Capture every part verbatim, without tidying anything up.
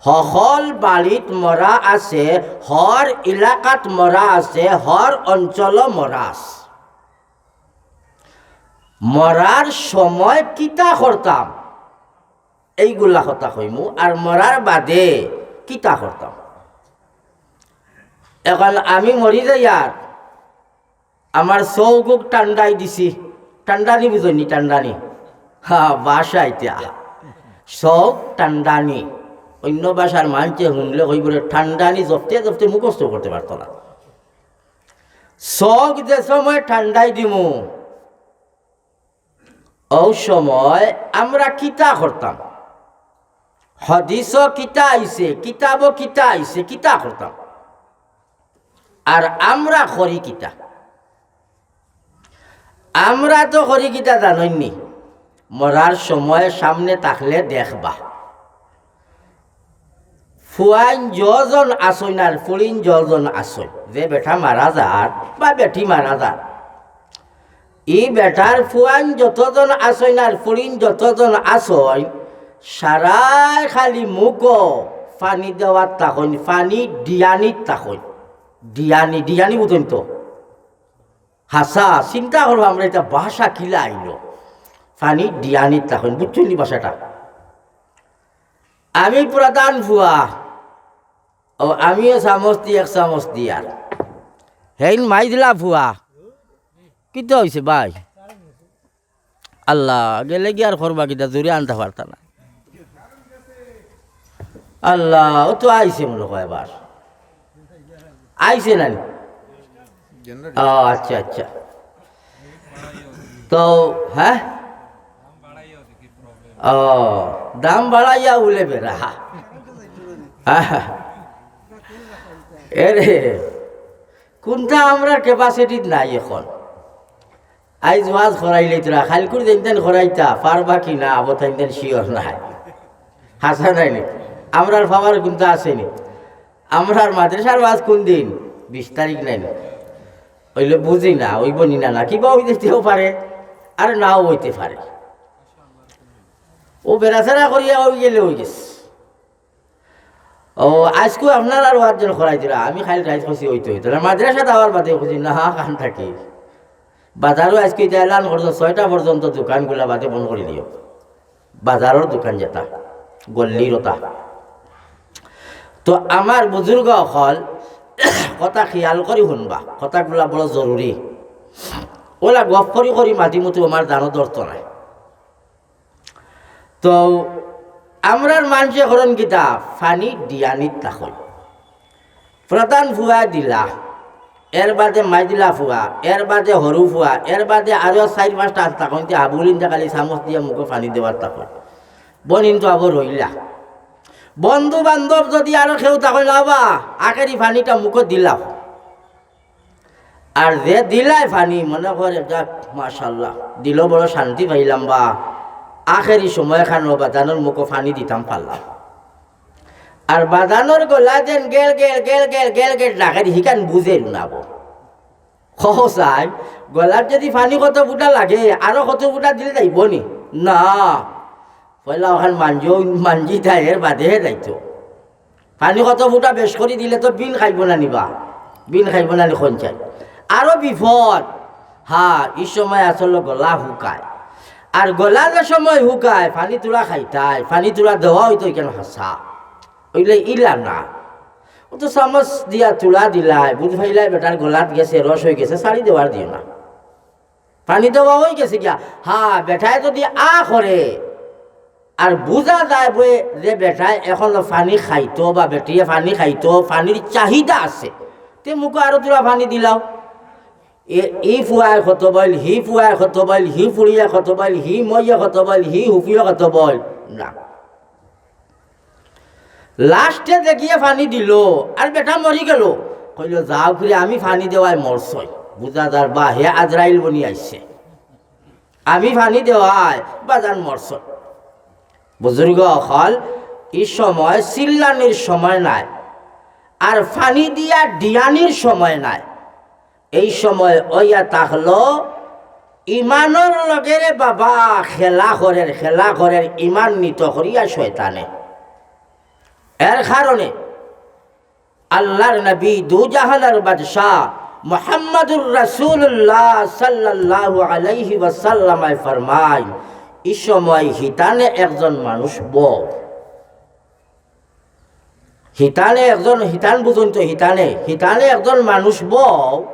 হকল বাড়িত মরা আছে, হর এলাকাত মরা আছে, হর অঞ্চলো মরা আছে। মরার সময় কিতা করতাম, এইগুলা কথা কইমু, আর মরার বাদে কিতা করতাম। এখন আমি মরি যাইয়ার আমার চউখউক টান্ডাই দিছি। টান্ডানি বুঝইননি? টান্ডানি। হা, ভাষা ইটা। চউখ টান্ডানি। অইন্য ভাষার মানষে হুনলে কইবো রে, টান্ডানি জপতে জপতে মুখস্থ করতে পারতো না। চউখ যে সময় টান্ডাই দিমু, অউ সময় আমরা কিতা করতাম? হাদিসো কিতা আইছে, কিতাবো কিতা আইছে, কিতা করতাম? আর আমরা করি কিতা? আমরা তো করি কিতা জানইননি? মরার সময় সামনে থাকলে দেখবা। ফুয়াইন যতজন আছইন আর ফুড়িন যতজন আছইন, যে বেটা মারা যার বা বেটি মারা যার, ই বেটার ফুয়াইন যতজন আছইন আর ফুড়িন যতজন আছইন, সারায় খালি মুখো পানি দেওয়াত থাকইন, পানি দিয়ানিত থাকইন। দিয়ানি, দিয়ানি বুঝইন তো? হাছা, চিন্তা করো আমরা ইটা ভাষা কিলা আইলো। পানি দিয়ানিত থাকইন, বুঝছইননি ভাষাটা? আমি প্রধান ফুয়া, ও আমিও চামচ দি এক চামচ দিয়ার। হেইন মাইজলা ফুয়া। কিতা অইছে ভাই? আল্লাহ, গেলে গিয়া আর করবা কিতা, জুরে আনতা পারতা না। আল্লাহ, ও তো আইছে মনে কয় এবার। আইছে নানি? ও আচ্ছা, আচ্ছা। তো, হ্যাঁ? ও, দাম বাড়াইয়া উলে বেড়া। এরে, কুনটা আমরার capacity নাই এখন। আইজ ওয়াজ করাইলে তোরা, খাইলকুর যেইন তাইন করাইতা, পারবা কি না, আবো তাইন তাইন sure নাই। হাছা নায়নি? আমরার পাওয়ার কুনটা আছেনি? আমরার মাদ্রাসার ওয়াজ কুন দিন? বিশ তারিখ নায়নি? অইলে বুঝি না, অইবো নি না, না কিবা অই যাইতেও পারে, আর নাও অইতে পারে। ও বেড়াছেড়া করিয়া অই গেলে অই গেছে। ও, আইজকু আপনারার ওয়াজ যেন করাই দিরা, আমি খালি রাইত কইছি অইতো অইতো। না, মাদ্রাসাত আওয়ার বাদে কইছি, না, কান থাকি। বাজারো আইজকু ইটা এলান করছে, ছয়টা পর্যন্ত দোকানগুলা বাদে বন্ধ করি দিও। বাজারর দোকান যেটা, গল্লির ওটা। তো আমার বুজুর্গ অকল, কথা খিয়াল করি হুনবা, কথাগুলা বড় জরুরি। ওলা গফ করি করি মাতি মুতি আমার জানো ধরতো নায়। তো আমরার মানষে করইন কিতা, পানি দিয়ানিত থাকইন। প্রধান ফুয়া দিলা, এর বাদে মাইজলা ফুয়া, এর বাদে হরু ফুয়া, এর বাদে আরো চাইর পাঁচটা আছে, তখন তে হাবুলিন তে খালি চামচ দিয়া মুখো পানি দেওয়ার থাকইন। বইন কিন্তু আবার রইলা। বন্ধু বান্ধব যদি আরো কেউ থাকইন, "আবা, আখেরি পানিটা মুখো দিলাও।" আর যে দিলায় পানি, মনে করে, "যাক, মাশাআল্লাহ, দিলো বড় শান্তি পাইলাম বা, আখেরি সময়খানো বাজানর মুখো পানি দিতাম পারলাম।" আর বাজানর গলা যেন গেল গেল গেল গেল গেল গেল ডাকের, হিখান বুঝের না বো। কও চাই, গলাত যদি পানি কত ফুটা লাগে, আরো কত ফুটা দিলে যাইবো নি? না, পয়লা ওখান মানজো, মানজি দেয়, এর বাদে যাইতো। পানি কত ফুটা বেশ করি দিলে তো বিন খাইবো না নি বা, বিন খাইবো না নি কইন চাই। আরো বিপদ। হ্যাঁ, ই সময় আসলে গলা হুকায়। আর গলা যে সময় হুকায়, পানি তুলা খাইতায়, পানি তুলা দেওয়া অইতো কেন হাছা? অইলে ইলা না। ও তো চামচ দিয়া তুলা দিলায়, বুঝ পাইলায় বেটার গলাত গেছে, রস অই গেছে, ছাড়ি দেওয়ার দিও না। পানি দেওয়া অই গেছে গিয়া। হ্যাঁ, বেটায় যদি আ করে, আর বুঝা যায় বই যে বেটায় এখনো পানি খাইতো বা বেটিয়ে পানি খাইতো, পানির চাহিদা আছে, তে মুখো আরো তুলা পানি দিলাও। এ, ই ফুয়ায় কত বইল, হি ফুয়ায় কত বইল, হি ফুড়িয়ে কত বইল, হি মইয়ে কত বইল, হি হুফিয়ে কত বইল। না। লাস্টে দেখিয়ে পানি দিলো, আর বেটা মরি গেলো। কইলো, "যাও ফিরে, আমি পানি দেওয়ায় মরছই।" বুঝা যার বা হে আজরাইল বনি আইছে। আমি পানি দেওয়ায় বাজান মরছই। বুজুর্গ অকল, ই সময় চিল্লানির সময় নায়, আর পানি দিয়া দিয়ানির সময় নায়। এই সময় অইয়া থাকলো ইমানর লগে রে বাবা খেলা করের, খেলা করের ইমান নিত করিয়া শয়তানে। এর কারণে আল্লাহর নবী, দুজাহানর বাদশা মুহাম্মাদুর রাসূলুল্লাহ সাল্লাল্লাহু আলাইহি ওয়াসাল্লামে ফরমাইন, "ই সময় হিতানে একজন মানুষ বও, হিতানে একজন, হিতান বুঝইন তো, হিতানে, হিতানে একজন মানুষ বও,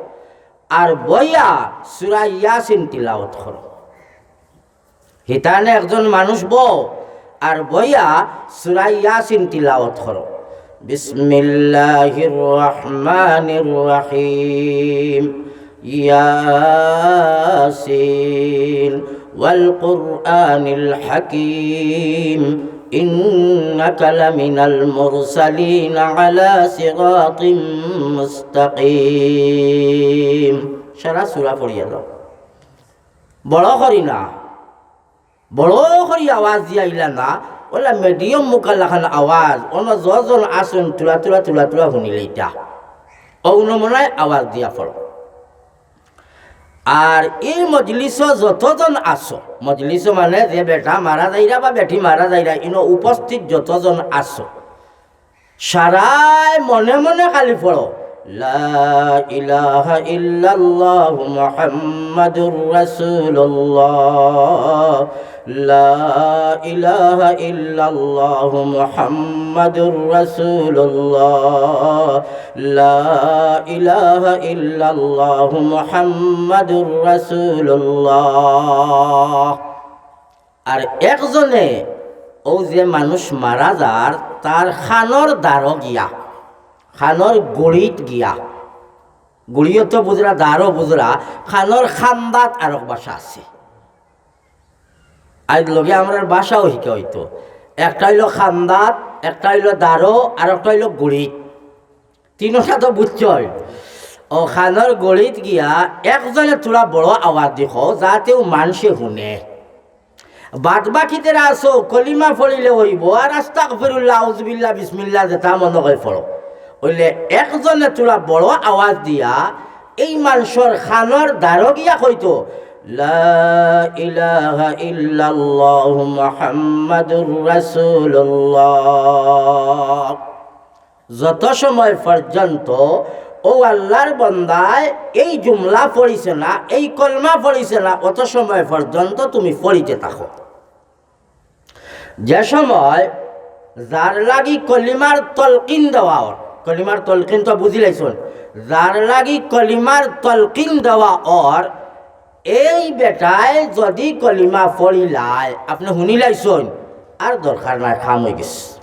আর বইয়া সূরা ইয়াসিন তিলাওয়াত করো।" হিতানে একজন মানুষ বও, আর বইয়া সূরা ইয়াসিন তিলাওয়াত করো। বিসমিল্লাহির রহমানির রহিম। ইয়াসিন ওয়াল কুরআনিল হাকিম। ইন্নাকা লামিনাল মুরসালিন আলা সিরাতিম মুস্তাকিম। সারা সূরা পড়িয়া যাও। বড় করি না, বড় করি আওয়াজ দিয়া ইলা না, অলা medium মুখার লাখান আওয়াজ, অনো যতজন আছইন থুড়া থুড়া থুড়া থুড়া হুনিলাইতা। অউ নমুনায় আওয়াজ দিয়া পড়ো। আর ই মজলিসো যতজন আছো, মজলিসো মানে যে বেটা মারা যাইরা বা বেটি মারা যাইরা, ইনো উপস্থিত যতজন আছো, সারায় মনে মনে খালি পড়ো, লা ইলাহা ইল্লাল্লাহু মুহাম্মাদুর রাসূলুল্লাহ, লা ইলাহা ইল্লাল্লাহু মুহাম্মাদুর রাসূলুল্লাহ, লা ইলাহা ইল্লাল্লাহু মুহাম্মাদুর রাসূলুল্লাহ। আর একজনে অউ যে মানুষ মারা যার, তার কানর দারো গিয়া, কানর গুড়িত গিয়া, গুড়িও তো বুঝরা, দারো বুঝরা, কানর কান্দাত আরক ভাষা আছে। আইজ লগে আমরার ভাষাও হিকা অইতো। একটা অইলো কান্দাত, একটা অইলো দারো, আর একটা অইলো গুড়িত। তিনোটা তো বুঝছইন। অউ কানর গুড়িত গিয়া একজনে থুড়া বড় আওয়াজ দি কও, যাতে অউ মানষে হুনে। বাদ বাকি যেরা আছো, কলিমা পড়িলে অইবো, আর আস্তাগফিরুল্লাহ, আউযুবিল্লাহ, বিসমিল্লাহ যেতা মনো কয় পড়ো। অইলে একজনে থুড়া বড় আওয়াজ দিয়া এই মানষর কানর দারো গিয়া কইতো, লা ইলাহা ইল্লাল্লাহু মুহাম্মাদুর রাসূলুল্লাহ। যত সময় পর্যন্ত অউ আল্লার বন্দায় এই জুমলা পড়িছে না, এই কলমা পড়িছে না, অত সময় পর্যন্ত তুমি পড়িতে থাকো। যে সময় যার লাগি কলিমার তলকিন দেওয়া অর, কলিমার তলকিন তো বুঝিলাইছইন, যার লাগি কলিমার তলকিন দেওয়া অর, এই বেটায় যুদি কলিমা পড়িলায়, আপনে হুনিলাইছইন, আর দরকার নাই, কাম অইগেছে।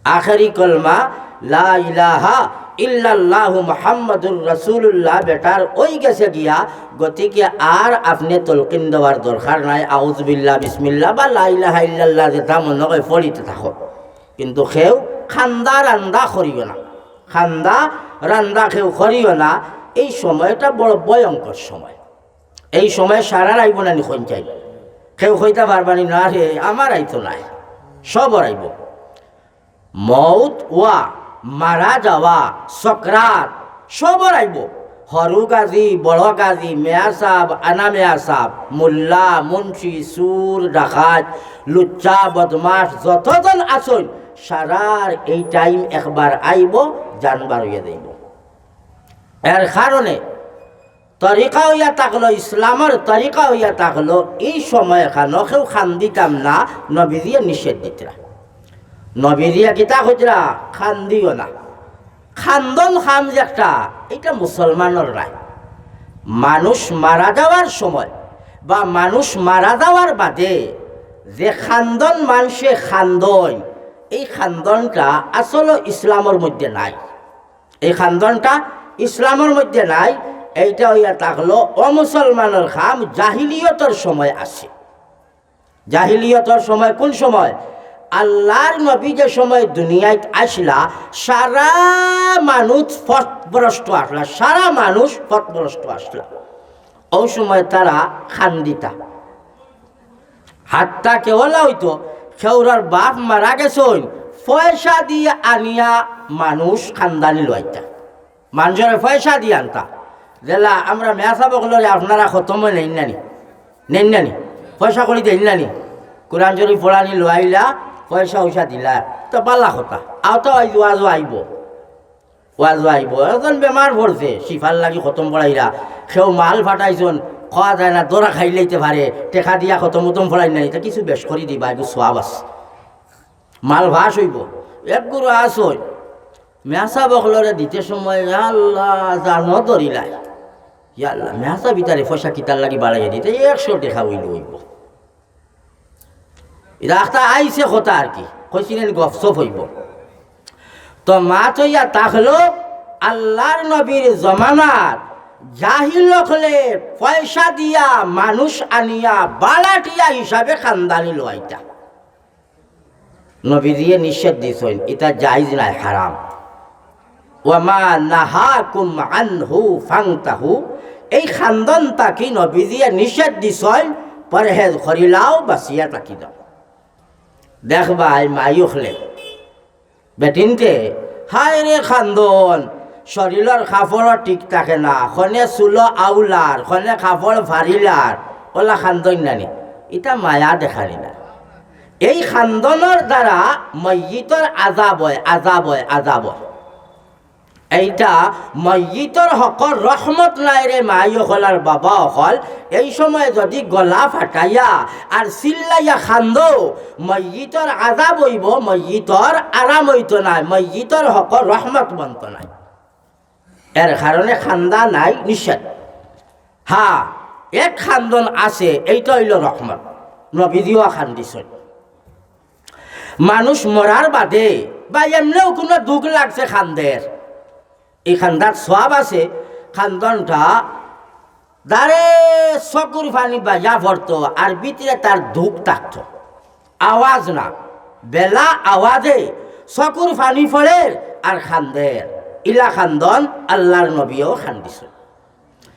আখেরি কলমা লা ইলাহা ইল্লাল্লাহু মুহাম্মাদুর রাসূলুল্লাহ বেটার অইগেছে গিয়া, গতিকে আর আপনে তলকিন দেওয়ার দরকার নাই। আউযুবিল্লাহ, বিসমিল্লাহ বা লা ইলাহা ইল্লাল্লাহ যেতা মনো কয় পড়িতে থাকো। কিন্তু কেউ কান্দা রান্দা করিও না, কান্দা রান্দা কেউ করিও না। এই সময়টা বড় ভয়ঙ্কর সময়। এই সময় সারার আইবো না নি কইন চাই? কেউ কইতা পারবা নি, "না রে, আমার আইতো নায়।" সবর আইবো। মউত অওয়া, মারা যাওয়া, সকরাত, সবর আইবো। হুরু গাজী, বড় গাজী, মেয়া সাব, আনা মেয়া সাব, মোল্লা, মুন্সি, চুর, ডাকাইত, লুচ্চা, বদমাশ, যতজন আছইন, সারার এই টাইম একবার আইবো, জান বার অইয়া যাইবো। এর কারণে তরিকা অইয়া থাকলো, ইসলামর তরিকা অইয়া থাকলো, ই সময় খানো কেউ কান্দিতাম না, নবীজিয়ে নিষেধ দিতরা। নবীজিয়ে কিতা কইতরা? কান্দিও না। কান্দন কাম যে একটা, ইটা মুসলমানর নায়। মানুষ মারা যাওয়ার সময় বা মানুষ মারা যাওয়ার বাদে যে কান্দন মানষে কান্দইন, এই কান্দনটা আসলে ইসলামর মধ্যে নাই। এই কান্দনটা ইসলামর মধ্যে নাই, এইটা অইয়া থাকলো অমুসলমানর কাম, জাহিলিয়তর সময় আছে। জাহিলিয়তর সময় কোন সময়? আল্লার নবী যে সময় দুনিয়াত আইছলা, সারা মানুষ পথভ্রষ্ট আছলা, সারা মানুষ পথভ্রষ্ট আছলা। অউ সময় তারা কান্দিতা। হাত্তা কেওলা অইতো, কেউরর বাপ মারা গেছইন, পয়সা দিয়া আনিয়া মানুষ কান্দানি লইতা। মানষরে পয়সা দিয়া আনতা। যেলা আমরা মেয়া সাব অকলরে আপনারা খতমো নেইন না নি? নেইন না নি? পয়সা করি দেইন না নি? কোরআন শরীফ পড়ানি লইলা, পয়সা উইসা দিলা, তো বালা কথা। আও তো ওই ওয়াজও আইবো, ওয়াজও আইবো। একজন বেমার পড়ছে, শিফার লাগি খতম পড়াইরা, কেউ মাল পাঠাইছইন, কওয়া যায় না, দরা খাইলাইতে পারে, টেকা দিয়া খতম উতম পড়াই নাই, তা কিছু বেশ করি দিবা, একটু সওয়াব আছে, মাল ফাঁস অইবো। এক গুরু আছইন, মেসাব অকলরে দিতে সময়, ইয়া আল্লাহ, জানো ধরিলায়। ইয়া আল্লাহ, মেসাব ইতারে পয়সা কিতার লাগি বাড়াইয়া দিতে, একশো টেকা অইলে অইবো। ইটা একটা আইছে কথা আর কি, কইছিলেন গফসফ অইবো। তো মাত অইয়া থাকলো, আল্লাহর নবীর জমানাত জাহিল অকলে পয়সা দিয়া মানুষ আনিয়া বালাটিয়া হিসাবে খান্দানি লইতা। নবীজিয়ে নিষেধ দিছইন, ইটা জায়েজ নায়, হারাম। ওয়া মা নাহাকুম আনহু ফান্তাহু, এই খান্দন থাকি নবীজিয়ে নিষেধ দিছইন, পরহেজ করিলাও, বাঁচিয়া থাকি যাও। দেখবায় মাই অকলে, বেটিন্তে, হায় রে খান্দন, শরীলর কাপড়ও ঠিক থাকে না, খনে চুলো আউলার, খনে কাপড় ফারিলার, অলা খান্দন নানি, ইটা মায়া দেখানি না। এই খান্দনর দ্বারা মইয়িতর আজাব অয়, আজাব অয়, আজাব অয়। এইটা মইয়িতর হকর রহমত নায় রে মাই অকল আর বাবা অকল। এই সময় যুদি গলা ফাটাইয়া আর চিল্লাইয়া খান্দো, মইয়িতর আজাব অইবো, মইয়িতর আরাম অইতো নায়, মইয়িতর হকর রহমত বনতো নায়। এর কারণে খান্দা নাই, নিষেধ। হ্যাঁ, এক খান্দন আছে, এইটা অইলো রহমত। নবীজিও খান্দিছইন। মানুষ মরার বাদে বা এমনেও কুনু দুখ লাগছে, খান্দের, এই খান্দাত সওয়াব আছে। খান্দনটা দারে চকুর পানি বাইয়া পড়তো আর ভিতরে তার দুখ থাকতো। আওয়াজ না, বেলা আওয়াজে চকুর পানি পড়ের আর খান্দের। ইলা খান্দন আল্লাহর নবীও খান্দিছইন।